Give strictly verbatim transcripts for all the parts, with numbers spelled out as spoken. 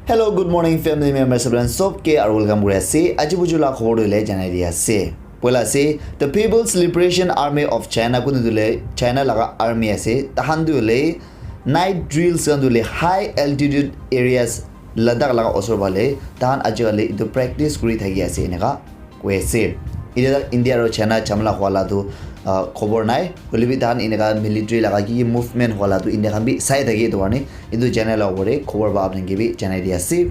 Hello, good morning, family members, sob ke aru welcome kuri ase. Aji buju la khobor tu le janai di ase. Poila ase, the People's Liberation Army of China, kunu tu le China laga army ase. Tahan tu le night drills khan tu le high altitude areas Ladakh laga osor phale tahan ajikali etu practice kuri thaki ase eneka koi ase. Etia tak India aru China jhamla hua la tu, ah, khobor nai. Hoile bi tahan eneka military laga ki ki movement hua la tu India khan bi sai thaki etu karne etu channel la opor te khobor pa apni ke bi janai di ase.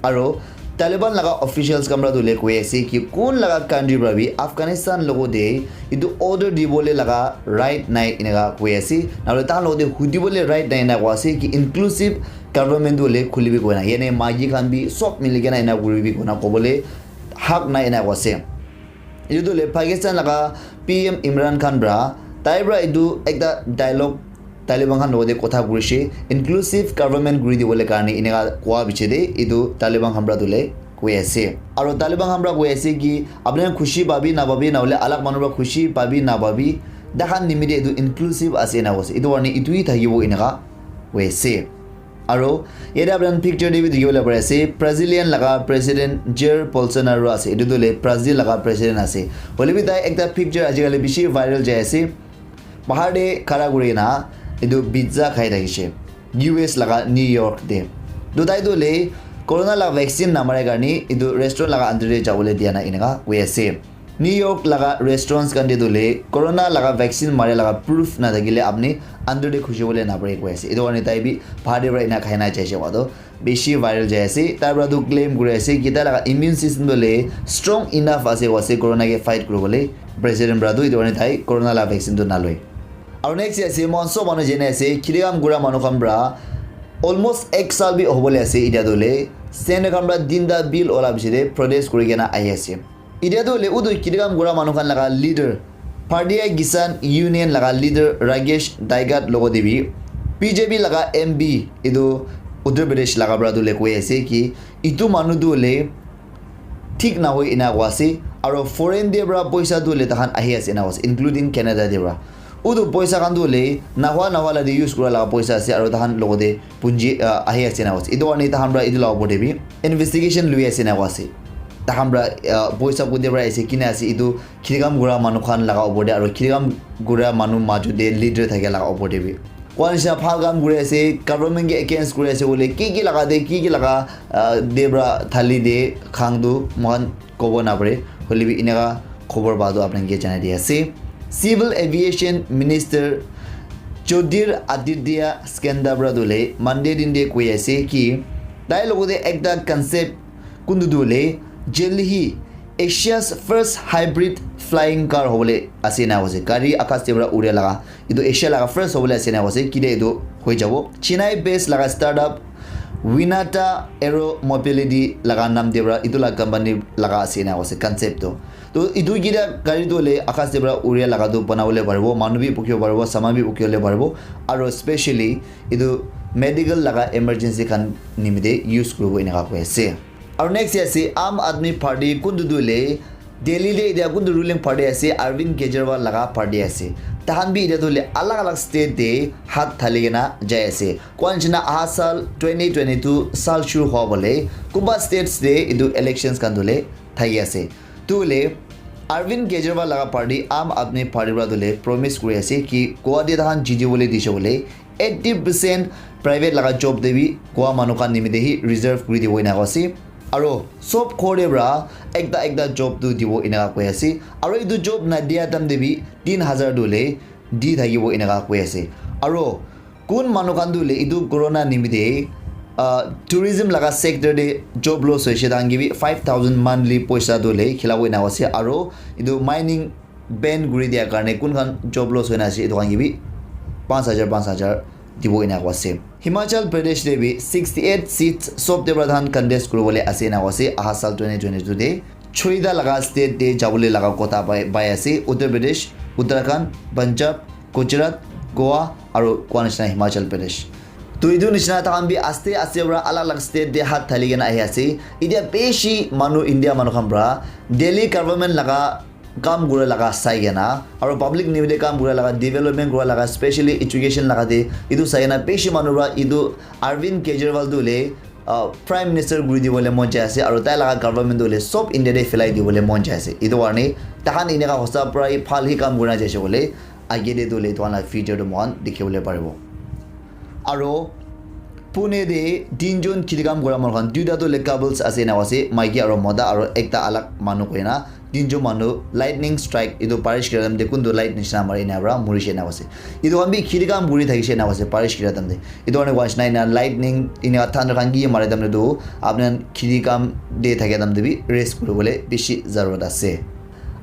Aru Taliban laga officials khan para tu le koi ase ki kun laga country para bi Afghanistan logo te etu order dibole laga right nai eneka koi ase. Nahole tahan logo te hudibole right nai eneka koi ase ki inclusive government tu le khulibi koina. Yane maiki khan bi sob milikena ena kuribi koina kobole hak nai ena koi ase. Etu tu le Pakistan laga P M Imran Khan para tai para etu ekta dialogue Taliban khan logote kotha kurishe, inclusive government kuri dibole karne eneka koa piche te etu Taliban khan para tu le koi ase. Aru Taliban khan para koi ase ki apni khan khushi pabi na pabi na hole alag manu para khushi pabi na pabi, takhan nimite etu inclusive ase ena koi ase. Etu karne etu hi thakibo eneka koi ase. Aru yate apni khan picture te bi dikhi bole pari ase, Brazilian laga president Jair Bolsonaro ase. Etu tu le Brazil laga president ase. Hoile bi tai ekta picture ajikali bishi viral jai ase. Bahar te khara kuri na etu pizza khai thakishe U S laga New York te. Tu tai tu le corona laga vaccine namare karne etu restaurant laga under te jabole dia na eneka koi ase. New York laga restaurants khan te tu le corona laga vaccine mare laga proof na thakile apni under te khushi bole na pare koi ase. Etu karne tai bi bahar te para ena khai na jai se koa tu bishi viral jai ase. Tai para tu claim kuri ase ki tai laga immune system tu le strong enough ase koi ase corona ke fight kuri bole. President para tu etu karne tai corona laga vaccine tu na loi. Aru next ase, moikhan sob manu jane ase, khiti kam kura manu khan para almost ek saal bi hobole ase, etia tu le standard khan para tinta bill ola piche te protest kuri kena ahi ase. Etia tu le utu khiti kam kura manu khan laga leader, Bharatiya Kisan Union laga leader Rakesh Tyagi logo te bi B J P laga M P etu Uttar Pradesh laga para tu le koi ase ki etu manu tu le thik nahoi ena koi ase, aru foreign te para poisa tu le tahan ahi ase ena koi ase, including Canada te para. Utu poisa khan tu le nahua nahua la te use kura laga poisa ase, aru tahan logo te punji, ah, ahi ase ena koi ase. Etu karne tahan para etu la opor te bi investigation lui ase ena koi ase. Tahan para, ah, poisa kote para ase, kina ase, etu khiti kam kura manu khan laga opor te aru khiti kam kura manu maju te leader thaka laga opor te bi. Kua nisna bhal kam kuri ase, government ke against kuri ase bole, ki ki laga de, ki ki laga, ah, de para thali de khang tu moikhan kobo na pare. Hoile bi eneka khobor pa tu apni ke janai di ase. Civil Aviation Minister Jyotiraditya Scindia para tu le Monday din de koi ase ki tai logo te ekta concept kuntu tu le jaldi hi Asia's first hybrid flying car hobole ase na koi ase. Gari akas te para uria laga. Etu Asia laga first hobole ase na koi ase. Kile etu hoi jabo. Chennai based laga startup Winata Aero Mobility laga naam te para etu laga company laga ase na koi ase concept tu. To etu kita gari tu le akas te para uria laga tu banabole paribo. Manu bi pukhibo paribo, saman bi pukhibo le paribo. Aru specially etu medical laga emergency khan nimite use kuribo eneka koi ase. Aru next ase Aam Aadmi Party kuntu tu le Delhi te etia kuntu ruling party ase, Arvind Kejriwal laga party ase. Tahan bi etia tu le alag alag state te hat thali kena jai ase. Kua nisna aha saal twenty twenty-two saal shuru hua bole kunba states te etu elections khan tu le thaki ase. Tu le Arvind Kejriwal laga party Aam Aadmi Party para tu le promise kuri ase ki Goa te tahan jiti bole dise bole eighty percent private laga job te bi Goa manu khan nimite hi reserve kuri dibo eneka ase. Aru sob ghor te para ekta ekta job tu dibo eneka koi ase. Aru etu job na dia time te bi tin hazar tu le di thakibo eneka koi ase. Aru kun manu khan tu le etu corona nimite, ah, tourism laga sector te job loss hoise, tahan ke bi five thousand monthly poisa tu le khilabo eneka ase. Aru etu mining ban kuri dia karne kun khan job loss hoina ase, etu khan ke bi panch hajar, panch hajar dibo ena koi ase. Himachal Pradesh te bi sixty eight seats sob te para tahan contest kuribole ase ena koi ase, aha saal twenty twenty-two te. Choita laga state te jabole laga kotha pai, pai ase, Uttar Pradesh, Uttarakhand, Punjab, Gujarat, Goa, aru kua nisna Himachal Pradesh. To etu nisna tahan bi aste aste para alag alag state te hat thali kena ahi ase. Etia beshi manu India manu khan para Delhi government laga kam kura laga sai kena, aru public nimite kam kura laga, development kura laga, specially education laga te, etu sai kena beshi manu para etu Arvind Kejriwal tu le uh, prime minister kuri dibole mon jai ase, aru tai laga government tu hoile sob India te phelai dibole mon jai ase. Etu karne tahan eneka hosa para hi bhal hi kam kurina jai ase koile, age te tu hoile etu khan la future tu moikhan dikhi bole paribo. Aru Pune te tinjon khiti kam kura manu khan, duita tu hoile couples ase ena ase, maiki aru mota, aru ekta alag manu koina tinjon manu lightning strike, etu barish kira time te kuntu light nishina mari ena para murishe ena ase. Etu khan bi khiti kam kuri thakishe ena ase barish kira time te. Etu karne koa nishina ena lightning ena thunder khan ki mari time te tu apni khan khiti kam te thakia time te bi rest kuribole bishi zarurat ase.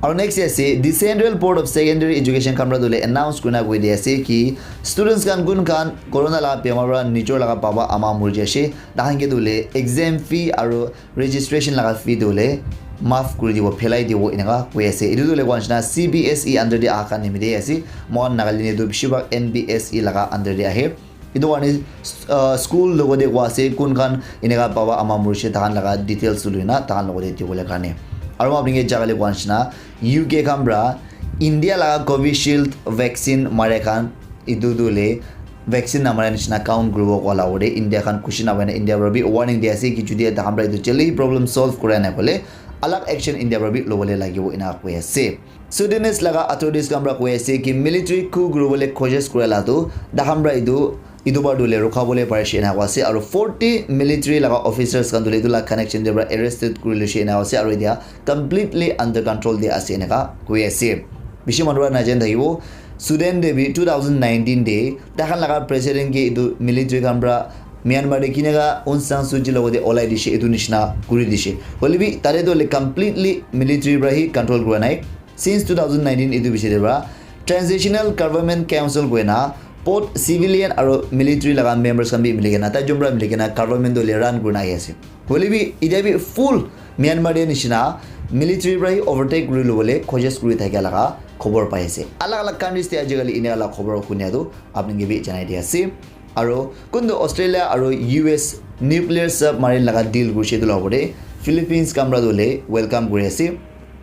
Aru next ase, Decentral Board of Secondary Education khan para tu hoile announce kurina koi di ase ki students khan kun khan corona laga bemar para nijor laga baba ama muri jai ase, tahan ke tu hoile exam fee aru registration laga fee tu hoile maaf kuri dibo, phelai dibo eneka koi ase. Etu tu hoile koa nishina C B S E under te aha khan nimite ase. Moikhan Nagaland te tu bishi bhag N B S E laga under te ahe. Etu karne, uh, school logote koa ase, kun khan eneka baba ama murishe, tahan laga details tu loina tahan logote dibole karne. Aru moi apni ke jaga le koa nishina, U K khan para India laga Covishield vaccine mare khan, etu tu hoile vaccine namare nishina count kuribo koa la hote, India khan khushi napai na India para bi warning di ase ki jodi tahan para etu jaldi problem solve kura nai koile, alag action India para bi lobole lagibo ena koi ase. Sudanese laga authorities khan para koi ase ki military coup kuribole koshish kura la tu tahan para etu, etu para tu hoile rukha bole parishe ena koi ase, aru forty military laga officers khan tu hoile etu la connection te para arrested kuri loishe ena koi ase, aru etia completely under control te ase eneka koi ase. Bishi manu para najani thakibo, Sudan te bi two thousand nineteen te tahan laga president ke etu military khan para Myanmar te kineka Aung San Suu Kyi logote olai dishe, etu nishina kuri dishe. Hoile bi tate tu hoile completely military para hi control kura nai. Since two thousand nineteen etu piche te para transitional government council koina both civilian aru military laga members khan bi mili kena, tai jun para mili kena government tu hoile run kurina ahi ase. Hoile bi etia bi full Myanmar te nishina military para hi overtake kuri lobole koshish kuri thakia laga khobor pai ase. Alag alag countries te ajikali eneka laga khobor hunia tu apni ke bi janai di ase. Aru kuntu Australia aru U S nuclear submarine laga deal kurishe etu la opor te Philippines khan para tu hoile welcome kuri ase.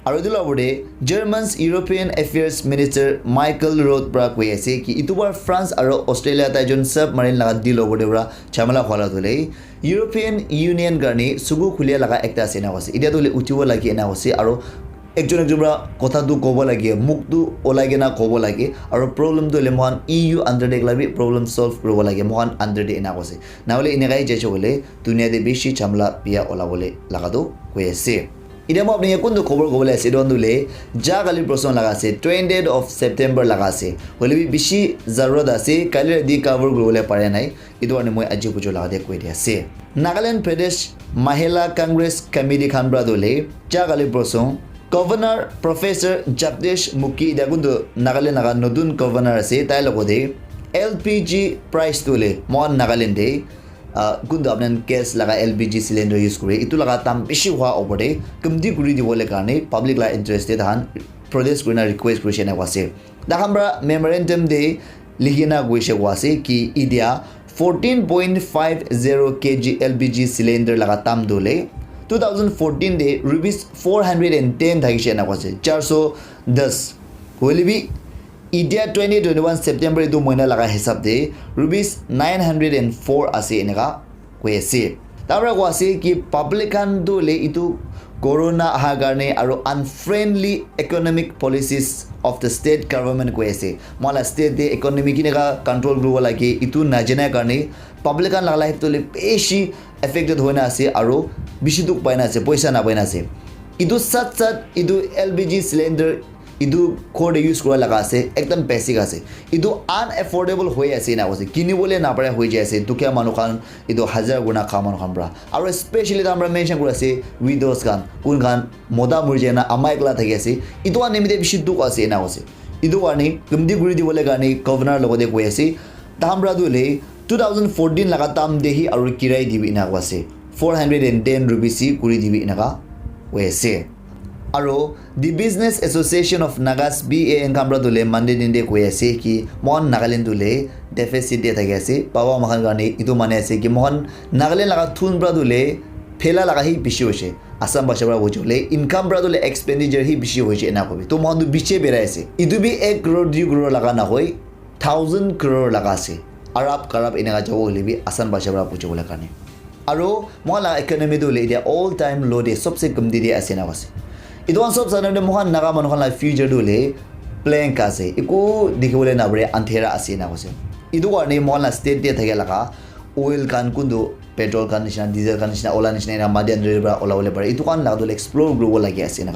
Aru etu la opor te Germans European Affairs Minister Michael Roth para koi ase ki etu bar France aru Australia tai jun submarine laga deal opor te para jhamela hua la tu hoile European Union karne suku khulia laga ekta ase ena koi ase. Etia tu hoile uthibo lage ena koi ase aru ekjon ekjon para kotha tu kobo lage, mukh tu olai kena kobo lage, aru problem tu hoile moikhan E U under te ekla bi problem solve kuribo lage, moikhan under te ena koi ase. Nahole eneka hi jai ase koile dunia te bishi jhamela biya olabole laga tu koi ase. Etia moi apni ke kuntu khobor kobole ase, etu khan tu hoile ja kali proson laga ase, twentieth of September laga ase. Hoile bi bishi zarurat ase, kali rati cover kuribole pare nai. Etu karne moi aji bujo laga te koi di ase. Nagaland Pradesh Mahila Congress Committee khan para tu hoile ja kali proson Governor Professor Jagdish Mukhi, etia kuntu Nagaland laga notun governor ase, tai logote L P G price tu hoile moikhan Nagaland te, ah, kuntu apni khan gas laga L P G cylinder use kure, etu laga dam bishi hua opor te kamti kuri dibole karne public la interest te tahan protest kurina request kurishe ena koi ase. Tahan para memorandum te likhina koishe koi ase ki etia fourteen point five zero K G L P G cylinder laga dam tu hoile two thousand fourteen te rupees four hundred and ten thakishe ena koi ase, char so das. Hoile bi etia twenty twenty-one September etu mohina laga hisab te rupees nine hundred and four ase eneka koi ase. Tar para koi ase ki public khan tu hoile etu corona aha karne aru unfriendly economic policies of the state government koi ase. Moikhan la state te economy kineka control kuribo lage etu najana karne public khan la life tu hoile bishi affected hoina ase aru bishi dukh paina ase, poisa napaina ase. Etu sat sat etu L P G cylinder etu ghor te use kura laga ase, ekdam basic ase. Etu unaffordable hoi ase ena koi ase, kinibole napara hoi jai ase dukhia manu khan, etu hajar guna kha manu khan para. Aru especially tahan para mention kuri ase widows khan, kun khan mota muri jai na ama ekla thaki ase, etu khan nimite bishi dukh ase ena koi ase. Etu karne kamti kuri dibole karne governor logote koi ase. Tahan para tu hoile two thousand fourteen laga dam te hi aru kirai dibi ena koi ase, four hundred and ten rupees hi kuri dibi eneka koi ase. Aru the Business Association of Nagas, B A N, khan para tu hoile Monday din te koi ase ki moikhan Nagaland tu hoile deficit te thaki ase. Baba moikhan karne etu mani ase ki moikhan Nagaland laga thun para tu hoile phela laga hi bishi hoise. Assam bhasha para hoise koile income para tu hoile expenditure hi bishi hoise ena kobi. To moikhan tu biche berai ase. Etu bi ek crore, dui crore laga nahoi, thousand crore laga ase. Arab karab eneka jabo hoile bi Assam bhasha para buji bole karne. Aro moikhan la economy tu hoile etia all time low te sobse kamti te ase ena koise. Etu khan sob jana te moikhan Naga manu khan la future tu hoile blank ase. Eku dikhi bole na pare, andhera ase ena koise. Etu karne moikhan la state te thake laga oil khan kuntu petrol khan nishina, diesel khan nishina, ola nishina ena mati andhera para ola bole pare. Etu khan laga tu explore kuribo lagi ase ena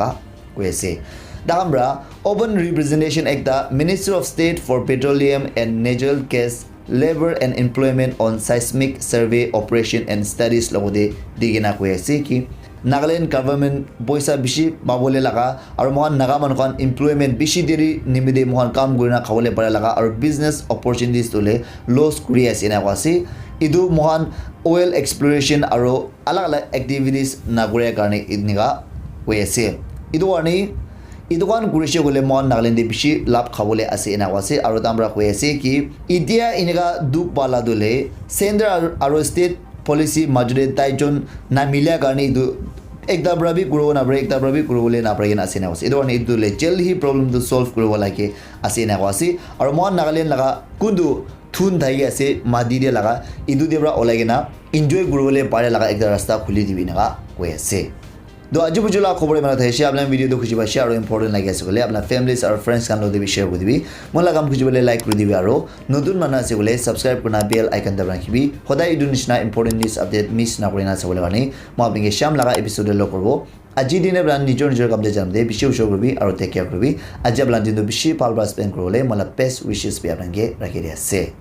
koi ase. Takhan para open representation ekta Ministry of State for Petroleum and Natural Gas, Labour and Employment on Seismic Survey Operation and Studies logote di kena koi ase ki Nagaland government poisa bishi pabole laga aro moikhan Naga manu khan employment bishi deri nimite moikhan kam kurina khabole pare laga aro business opportunities tu hoile loss kuri ase ena koi ase. Etu moikhan oil exploration aro alag alag activities na kure karne enika koi ase. Etu karne etu khan kurishe koile moikhan Nagaland te bishi labh khabole ase ena koi ase aro takhan para koi ase ki etia enika dukh pala tu hoile center aro state policy majute tai jon na milia karne etu ekta para bi kuribo na pare, ekta para bi kuribole na pare kena ase ena koi ase. Etu karne etu hoile jaldi hi problem tu solve kuribo lage ase ena koi ase. Aro moikhan Nagaland laga kuntu thun thaki ase mati te laga etu te para olai kena enjoy kuribole pare laga ekta rasta khuli dibi eneka koi ase. To aji buju la khobor imana thakishe, apna video to khushi paishe aro important lagi ase koile apna families aro friends khan logote bi share kuri dibi. Moi la kam khushi bole like kuri dibi aro notun manu ase koile subscribe kurina bell icon daba rakhibi. Hodai etu nishina important news update miss na kurina sabole karne moi apni ke sham laga episode te log koribo. Aji dine apna nijor nijor kam te janam te bishi ushor kuribi aro take care kuribi. Aji apna din to bishi bhal para spend kuribole moi la best wishes bi apna ke rakhi di ase.